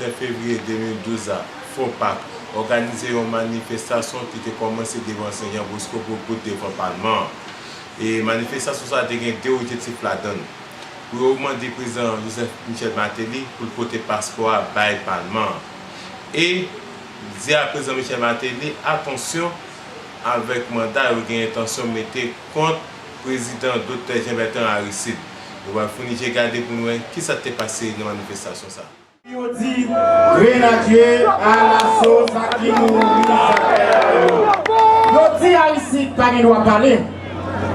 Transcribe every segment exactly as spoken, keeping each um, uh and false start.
Sèt fevriye de mil douz la, Fopak òganize yon manifestasyon ki te kòmanse devan Sen Jan Bosco pou bout devan palman an. E manifestasyon sa a te gen de objektif ladan l. Pou yo mande prezidan Joseph Michel Martelly pou l pote paspò a bay palman an. E di a prezidan Michel Martelly, atansyon avèk manda yo gen entansyon mete kont prezidan Doktè Jean Bertrand Aristide. Nou pral founi je gade pou nou wè kisa k te pase nan manifestasyon sa a. Yo di, grenadye alaso sa ki mouri sa. Yo di Aristide pa gen dwa pale,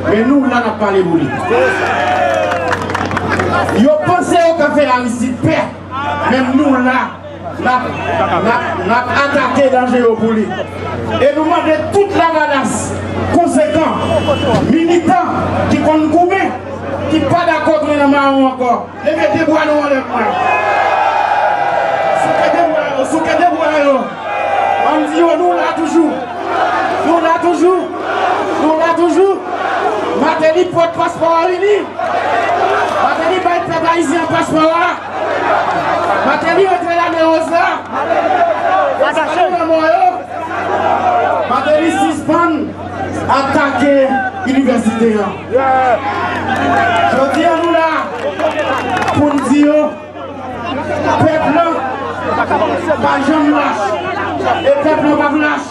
men nou la n ap pale pou li. Yo panse yo ka fè Aristide pè, men nou la n ap, n ap, n ap atake danje yo pou li. E nou mande tout Lavalas konsekan, militan ki konn goumen, ki pa dakò tounen nan mawon ankò, leve de bra nou anlè pou mwen. Souke de bra yo, souke de bra yo. Ann di yo, nou la toujou. Nou la toujou. Nou la toujou. Martelly pot paspò a vini. Martelly bay pèp ayisyen an paspò a. Martelly retire lame woz la. Eskalon lanmò yo. Martelly sispann atake inivèsite an. Jodi a nou la pou n di yo, pèp lan pa janm lach, e pèp lan p ap lach.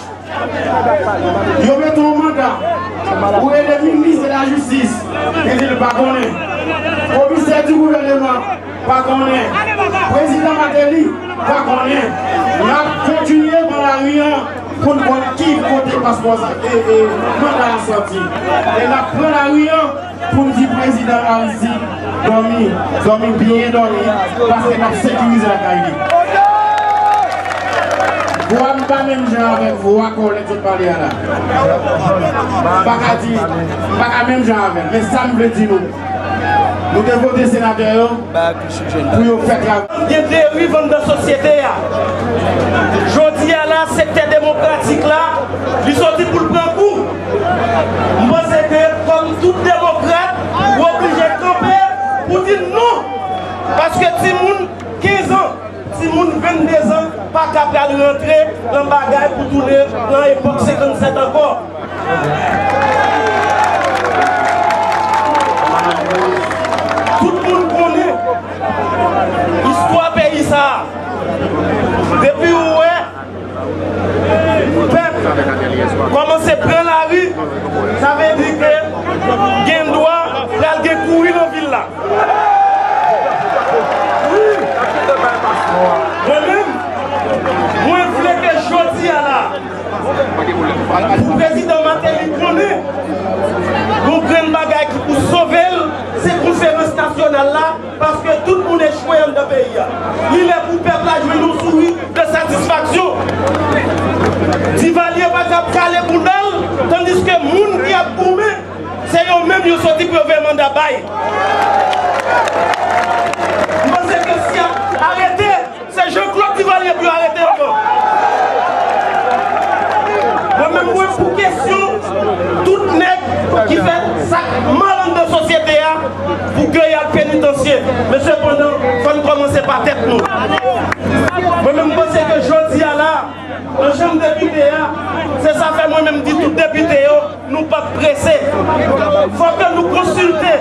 Yo mete yon manda pou rele minis de la jistis, li di l pa konnen. Komisè di gouvèneman pa konnen. Prezidan Martelly pa konnen. N ap kontinye pran lari an pou n konn ki kote paspò sa, e, e, manda a sòti. E n ap pran lari an pou n di prezidan Aristide dòmi, dòmi byen dòmi, paske n ap sekirize lakay li. Vwa m pa menm jan avèk vwa kòlèg sot pale a la. M pa ka di, m pa ka menm jan avè l, men sa m vle di nou, nou te vote senatè yo pou yo fè travay. Gen deriv anndan sosyete a. Jodi a la, sektè demokratik la, li soti pou l pran kou. M panse ke, kòm tout demokrat, ou oblije kanpe pou di non. Paske timoun kenz an, timoun venndezan pa ka pral rantre nan bagay pou tounen nan epòk senkannsèt ankò. Tout moun konnen istwa peyi sa a. Depi ou wè pèp kòmanse pran lari, sa vle di ke gen dwa pral gen kouri nan vil la. Wi. Mwen menm, mwen vle ke jodi a la, pou prezidan Martelly konnen, yon grenn bagay ki pou sove l, se konferans nasyonal la, paske tout moun echwe anndan peyi a. Li lè pou pèp la jwenn yon souri de satisfaksyon. Divalye pa t ap kale bounda l, tandiske moun ki ap goumen, se yo menm yo soti pou yo voye manda bay. M panse ke si y ap arete, se Jean Claude Duvalier pou yo arete ankò. Mwen menm, mwen pou kesyon tout nèg ki fè sa k mal anndan sosyete a, pou ke y al penitansye. Men sepandan, fò n kòmanse pa tèt nou. Mwen menm, m panse ke jodi a la, nan chanm depite a, se sa fè mwen menm di tout depite yo, nou p ap prese. Fò ke nou konsilte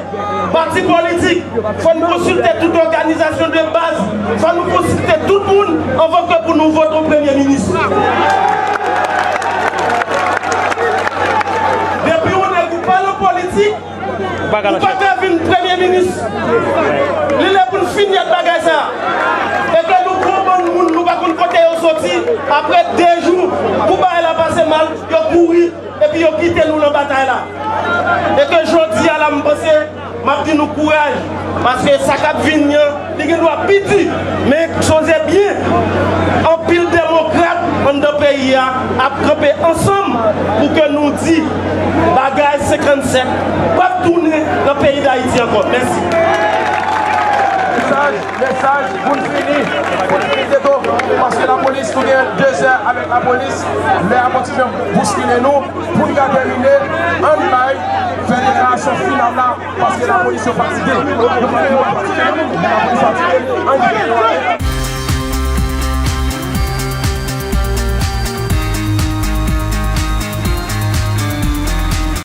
pati politik, fò n konsilte tout òganizasyon de baz, fò nou konsilte tout moun anvan ke pou nou vote yon premye minis. Depi yon nèg ou pa nan politik, ou pa ka vin premye minis. Li lè pou n fini ak bagay sa. E ke nou pran bann moun nou pa konn kote yo soti, apre de jou, pou bagay la pase mal, yo kouri, epi yo kite nou nan batay la. E ke jodi a la, m panse, m ap di nou kouraj, paske sa k ap vini an, li gen dwa pi di. Men sonje byen, anpil demokrat anndan peyi a ap kanpe ansanm pou ke nou di bagay senkannsèt p ap tounen nan peyi Dayiti ankò. Mèsi. Mesaj, mesaj, pou n fini, pou n fini byeto, paske lapolis, nou gen de zè avèk lapolis, lè a kontinye bouskile nou, pou n ka termine, ann bay, fè deklarasyon final la, paske lapolis yo fatige. Yo fatige, yo fatige, lapolis fatige.